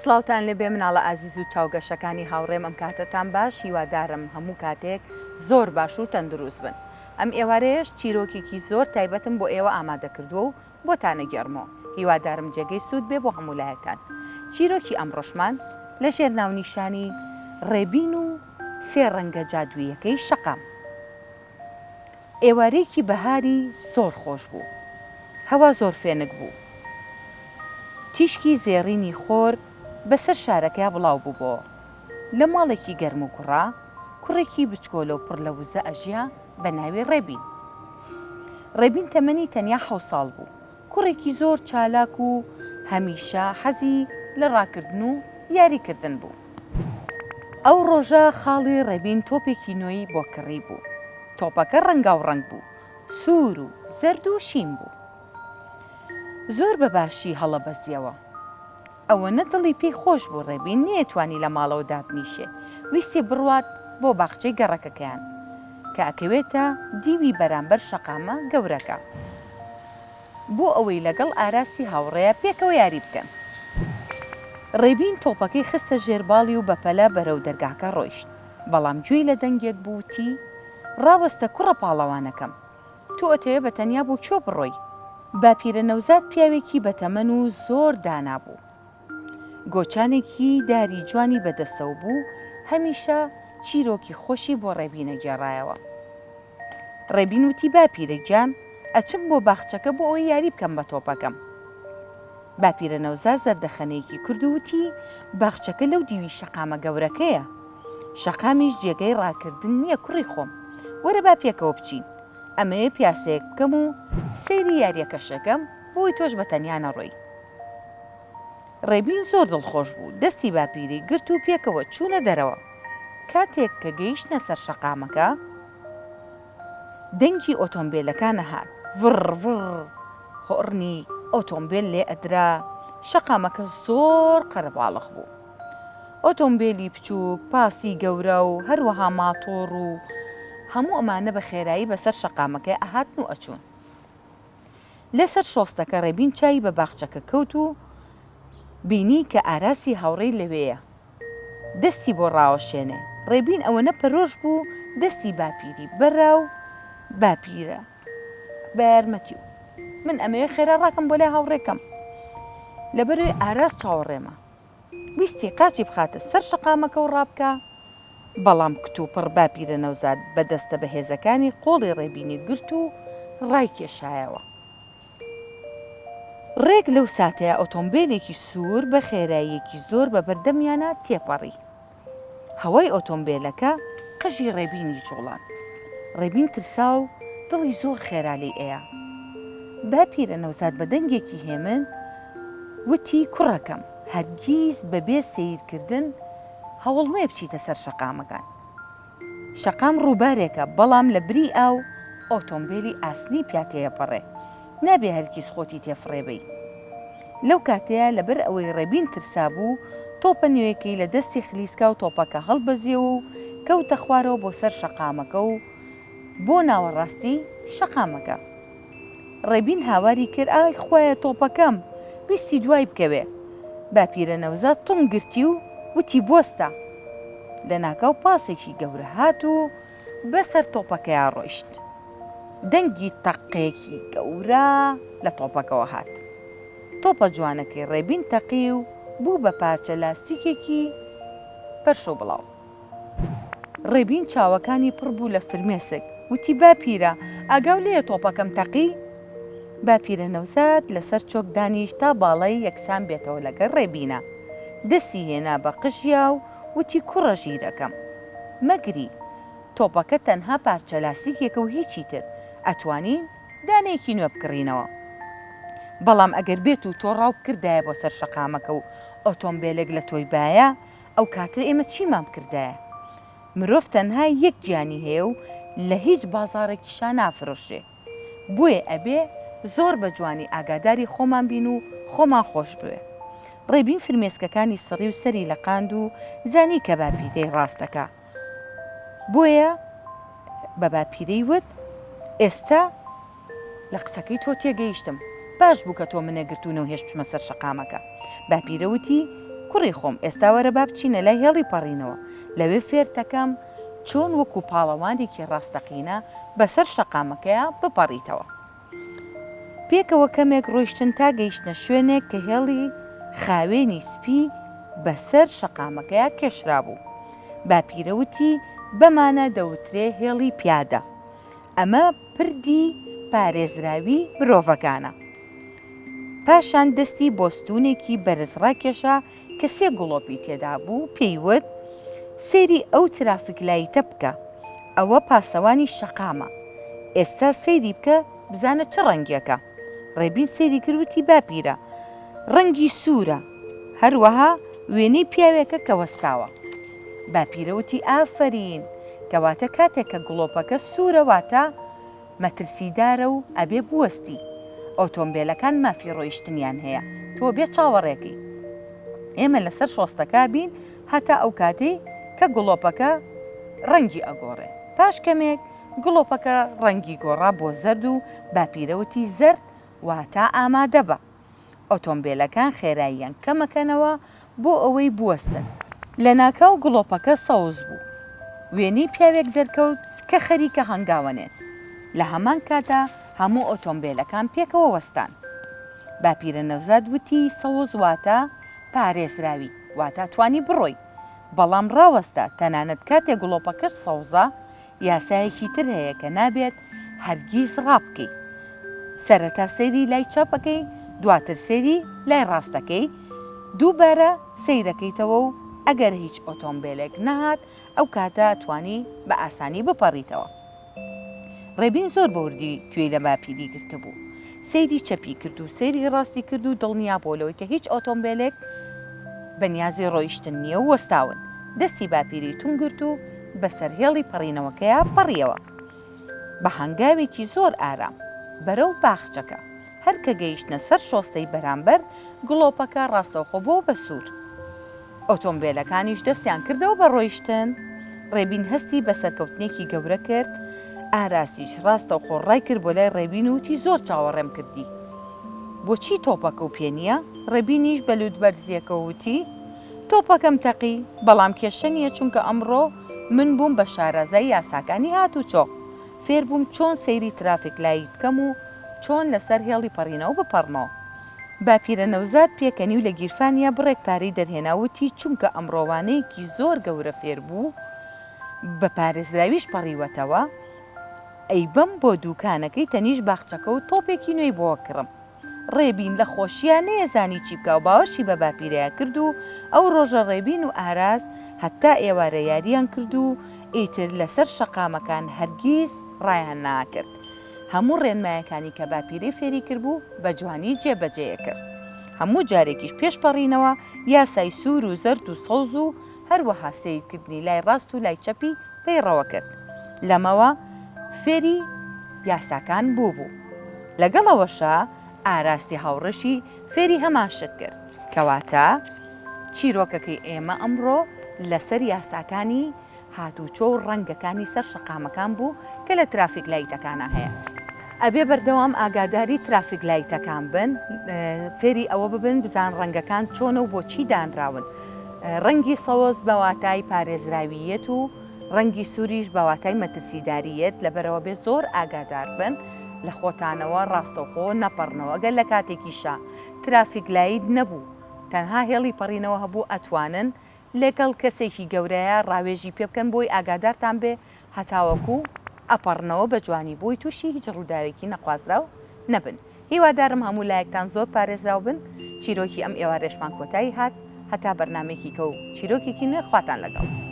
سڵاوتان لێبێ مناڵە ئازیز و چاوگەشەکانی هاوڕێم ئەم کاتەتان باش هیوادارم هەموو کاتێک زۆر باش و تەندروست بن ئەم ئێوارەیەش چیرۆکێکی زۆر تایبەتم بۆ ئێوە ئامادە کردووە و بۆتان ئەگێڕمەوە هیوادارم جێگەی سوود بێ بۆ هەموو لایەکتان چیرۆکی ئەمڕۆشمان لەژێر ناونیشانی ڕێبین و سێ ڕەنگە جادوویەکەی شەقام. ئێوارەیەکی بەهاری زۆر خۆش بوو. هەوا زۆر فێنک بوو. تیشکی زێڕینی خۆر بەسەر شارەکەیا بڵاو بووبۆوە. لە ماڵێکی گەرم و گوڕا، کوڕێکی بچکۆلە و پڕ لە وزە ئەژیا بە ناوی ڕێبین. ڕێبین تەمەنی تەنیا حەو ساڵ بوو. کوڕێکی زۆر چالاک و هەمیشە حەزی لە ڕاکردن و یاری کردن بوو. ئەو ڕۆژە خاڵی ڕێبین تۆپێکی نوێی بۆ کڕی بوو. تۆپەکە ڕەنگاوڕەنگ بوو، سوور و زەرد و شین بوو. زۆر بە باشی هەڵەبەزیەوە. ئەوەنە دڵی پێی خۆش بوو ڕێبین نەیەتوانی لە ماڵەوە دابنیشێ، ویستی بڕوات بۆ باخچەی گەڕەکەکەیان کە ئەکەوێتە دیوی بەرامبەر شەقامە گەورەکە. بۆ ئەوەی لەگەڵ ئاراسی هاوڕێیا پێکەوە یاری بکەن. ڕێبین تۆپەکەی خستە ژێر باڵی و بەپەلە بەرەو دەرگاکە ڕۆیشت، بەڵام گوێی لە دەنگێک بوو وتی، ڕاوەستە کوڕە پاڵەوانەکەم، تۆ ئەتەوێ بە تەنیا بۆ کوێ بڕۆی؟ باپیرە نەوزاد پیاوێکی بەتەمەن و زۆر دانا بوو. گۆچانێکی داری جوانی بەدەستەوە بوو، هەمیشە چیرۆکی خۆشی بۆ ڕێبین ئەگێڕایەوە. ڕێبین وتی باپیرە گیان ئەچم بۆ باخچەکە بۆ ئەوەی یاری بکەم بە تۆپەکەم. باپیرە نەوزاد زەردەخەنەیەکی کرد و وتی باخچەکە لەو دیوی شەقامە گەورەکەیە. شەقامیش جێگەی ڕاکردن نییە کوڕی خۆم. وەرە با پێکەوە بچین. ئەمەوێ پیاسەیەک بکەم و سەیری یارییەکەشەکەم بۆی تۆش بە تەنیا نەڕۆی. ڕێبین زۆر دڵخۆش بوو، دەستی باپیرەی گرت و پێکەوە چوونە دەرەوە. کاتێک کە گەیشتنە سەر شەقامەکە، دەنگی ئۆتۆمبێلەکان ئەهات، ڤڕ ڤڕ هۆڕنی ئۆتۆمبێل لێ ئەدرا، شەقامەکە زۆر قەرەباڵغ بوو. ئۆتۆمبێلی بچووک، پاسی گەورە و هەروەها ماتۆڕ و هەموو ئەمانە بە خێرایی بەسەر شەقامەکەیا ئەهاتن و ئەچوون. لەسەر شۆستەکە ڕێبین چاوی بە باخچەکە کەوت و بینی کە ئاراسی هاوڕێی لەوێیە. دەستی بۆ ڕاوەشێنێ. ڕێبین ئەوەنە پەرۆش بوو دەستی باپیری بەرا و باپیرە بە یارمەتی و من ئەمەوێ خێرا ڕاکەم بۆ لای هاوڕێکەم. لەبەرئەوەی ئاراس چاوەڕێمە. ویستی قاچی بخاتە سەر شەقامەکە و ڕابکا، بەڵام کتوپڕ باپیرە نەوزاد بە دەستە بەهێزەکانی قۆڵی ڕێبینی گرت و ڕایکێشایەوە. ڕێک لەو ساتەیا ئۆتۆمبێلێکی سوور بە خێراییەکی زۆر بە بەردەمیانا تێپەڕی. هەوای ئۆتۆمبێلەکە قژی ڕێبینی جوڵاند. ڕێبین ترسا و دڵی زۆر خێرا لێی ئەیا. باپیرە نەوزاد بە دەنگێکی هێمن وتی کوڕەکەم هەرگیز بەبێ سەیرکردن هەوڵ مەیە بچیتە سەر شەقامەکان. شەقام ڕووبارێکە، بەڵام لە بری ئاو ئۆتۆمبێلی ئاسنی پیا تێیەپەڕێ. نابێ هەرگیز خۆتی تێ فڕێ بەی. لەو کاتەیا لەبەر ئەوەی ڕێبین ترسابوو، تۆپە نوێیەکەی لە دەستی خلیسکا و تۆپەکە هەڵبەزیەوە و کەوتە خوارەوە بۆ سەر شەقامەکە و بۆ ناوەڕاستی شەقامەکە. ڕێبین هاواری کرد ئای خوایە تۆپەکەم! ویستی دوای بکەوێ. باپیرە نەوزاد تونگ گرتی و وتی بوەستە! لەناکاو پاسێکی گەورە هات و بەسەر تۆپەکەیا ڕۆیشت. دەنگی تەقێکی گەورە لە تۆپەکەوە هات. تۆپە جوانەکەی ڕێبین تەقی و بوو بە پارچە لاستیکێکی پەرشوبڵاو. ڕێبین چاوەکانی پڕ بوو لە فرمێسک، وتی، باپیرە، ئاگاو لێیە تۆپەکەم تەقی؟ باپیرە نەوزاد لەسەر چۆک دانیشت تا باڵای یەکسان بێتەوە لەگەڵ ڕێبینا. دەستی هێنا بە قژیا و وتی، کوڕە ژیرەکەم، مەگری. تۆپەکە تەنها پارچە لاستیکێکە و هیچی تر. ئەتوانین دانەیەکی نوێ بکڕینەوە. بەڵام ئەگەر بێت و تۆ ڕاو بکردایە بۆ سەر شەقامەکە و ئۆتۆمبێلێک لە تۆی بایە، ئەو کاتە ئێمە چیمان بکردایە؟ مرۆڤ تەنها یەک گیانی هەیە و لە هیچ بازاڕێکیشا نافرۆشرێ. بۆیە ئەبێ زۆر بە جوانی ئاگاداری خۆمان بین و خۆمان خۆش بوێ. ڕێبین فرمێسکەکانی سڕی و سەری لەقاند و زانی کە باپیرەی ڕاست دەکا. بۆیە بە باپیرەی وت، ئێستا لە قسەکەی تۆ تێگەیشتم، باش بوو کە تۆ منت گرت و نەوهێشت بچمە سەر شەقامەکە. باپیرە وتی. کوڕی خۆم ئێستا وەرە با بچینە لای هێڵی پەڕینەوە، لەوێ فێرتەکەم چۆن وەکو پاڵەوانێکی ڕاستەقینە بەسەر شەقامەکەیا بپەڕیتەوە. پێکەوە کەمێک ڕۆیشتن تا گەیشتنە شوێنێک کە هێڵی خاوێنی سپی بەسەر شەقامەکەیا کێشرابوو. باپیرە وتی، بەمانە دەوترێ هێڵی پیادە. ئەمە پردی پارێزراوی مرۆڤەکانە. پاشان دەستی بۆ ستوونێکی بەرز ڕاکێشا کە سێ گڵۆپی تێدا بوو، پێی وت، سەیری ئەو ترافیک لایتە بکە، ئەوە پاسەوانی شەقامە. ئێستا سەیری بکە بزانە چ ڕەنگێکە. ڕێبین سەیری کرد وتی، باپیرە، ڕەنگی سوورە، هەروەها وێنەی پیاوێکە کە وەستاوە. باپیرە وتی، ئافەرین، کەواتە کاتێک کە گڵۆپەکە سوورە واتە مەترسیدارە و ئەبێ بوەستی. ئۆتۆمبێلەکان مافی ڕۆیشتنیان هەیە، تۆ بێ چاوەڕێکەی. ئێمە لەسەر شۆستەکە بین هەتا ئەو کاتەی کە گڵۆپەکە ڕەنگی ئەگۆڕێ. پاش کەمێک گڵۆپەکە ڕەنگی گۆڕا بۆ زەرد و باپیرە وتی زەرد واتە ئامادەبە. ئۆتۆمبێلەکان خێراییان کەمەکەنەوە بۆ ئەوەی بوەستن. لەناکاو گڵۆپەکە سەوز بوو. وێنەی پیاوێک دەرکەوت کە خەریکە هەنگاوەنێت. لە هەمان کاتدا هەموو ئۆتۆمبێلەکان پێکەوە وەستان. باپیرە نەوزاد وتی سەوز واتە پارێزراوی، واتە توانی بڕۆی. بەڵام ڕاوەستە، تەنانەت کاتێ گڵۆپەکەش سەوزە، یاسایەکی تر هەیە کە نابێت هەرگیز ڕابکەی. سەرەتا سەیری لای چەپ ئەکەی دواتر سەیری لای ڕاست ئەکەی دووبارە سەیرەکەیتەوە و ئەگەر هیچ ئۆتۆمبێلێک نەهات ئەو کاتە ئەتوانی بە ئاسانی بپەڕیتەوە. ڕێبین زۆر بە وردی گوێی لە باپیری گرتبوو. سەیری چەپی کرد و سەیری ڕاستی کرد و دڵنیا بووە لەوەی کە هیچ ئۆتۆمبێلێک بە نیازی ڕۆیشتن نییە و وەستاون. دەستی باپیری توند گرت و بەسەر هێڵی پەڕینەوەکەیا پەڕییەوە. بە هەنگاوێکی زۆر ئارام بەرەو باخچەکە. هەر کە گەیشتنە سەر شۆستەی بەرامبەر، گڵۆپەکە ڕاستەوخۆ بۆ بە سوور. ئۆتۆمبێلەکانیش دەستیان کردەوە بە ڕۆیشتن. ڕێبین هەستی بە سەرکەوتنێکی گەورە کرد. ئاراسیش ڕاستەوخۆ ڕایکرد بۆ لای ڕێبین و وتی زۆر چاوەڕێم کردی. بۆچی تۆپەکەو پێ نییە؟ ڕێبینیش بە لووتبەرزییەکەوە وتی، تۆپەکەم تەقی، بەڵام کێشە نییە چونکە ئەمڕۆ من بووم بە شارەزای یاساکانی هاتوچۆ. فێربووم چۆن سەیری ترافیک لایت بکەم و چۆن لەسەر هێڵی پەڕینەوە بپەڕمەوە. باپیرە نەوزاد پێکەنی و لە گیرفانیا بڕێک پارەی دەرهێنا وتی چونکە ئەمڕۆ وانەیەکی زۆر گەورە فێر بوو بە پارێزراویش پەڕیوەتەوە ئەیبەم بۆ دووکانەکەی تەنیشت باخچەکە و تۆپێکی نوێی بۆ کڕم. ڕێبین لە خۆشیا نەیەزانی چی بکا و باوەشی بە باپیرەیا کرد و ئەو ڕۆژە ڕێبین و ئاراس هەتا ئێوارە یاریان کرد و ئیتر لەسەر شەقامەکان هەرگیز ڕایان ناکرد. هەموو ڕێنمایەکانی کە باپیرەی فێری کربوو بە جوانی جێ بەجێ کرد. هەموو جارێکیش پێش پەڕینەوە یاسای سوور و زەرد و سەوز و هەروەها سەیرکردنی لای ڕاست و لای چەپی پەیڕەوە کرد. لەمەوە فێری یاساکان بووبوو. لەگەڵ ئەوەشا ئاراسی هاوڕێشی فێری هەمان شت کرد. کەواتە چیرۆکەکەی ئێمە ئەمڕۆ لەسەر یاساکانی هاتوچۆ و ڕەنگەکانی سەر شەقامەکان بوو کە لە ترافیک لایتەکانا هەیە. ئەبێ بەردەوام ئاگاداری ترافیک لایتەکان بن، فێری ئەوە ببن بزان ڕەنگەکان چۆنە و بۆچی دانراون. ڕەنگی سەوز بە واتای پارێزراوییەت و ڕەنگی سووریش بە واتای مەترسیدارییەت، لەبەرئەوە بێ زۆر ئاگادار بن لە خۆتانەوە ڕاستەوخۆ نەپەڕنەوە، گەر لە کاتێکیشا ترافیک لایت نەبوو تەنها هێڵی پەڕینەوە هەبوو ئەتوانن لەگەڵ کەسێکی گەورەیە ڕاوێژی پێ بکەن بۆی ئاگادارتان بێ هەتاوەکو ئەپەڕنەوە بە جوانی بۆی توشی هیچ ڕووداوێکی نەخوازراو نەبن هیوادارم هەموو لایەکتان زۆر پارێزراو بن چیرۆکی ئەم ئێوارەشمان کۆتایی هات هەتا بەرنامەیەکی کە و چیرۆکێکی نوێ خواتان لەگەڵ.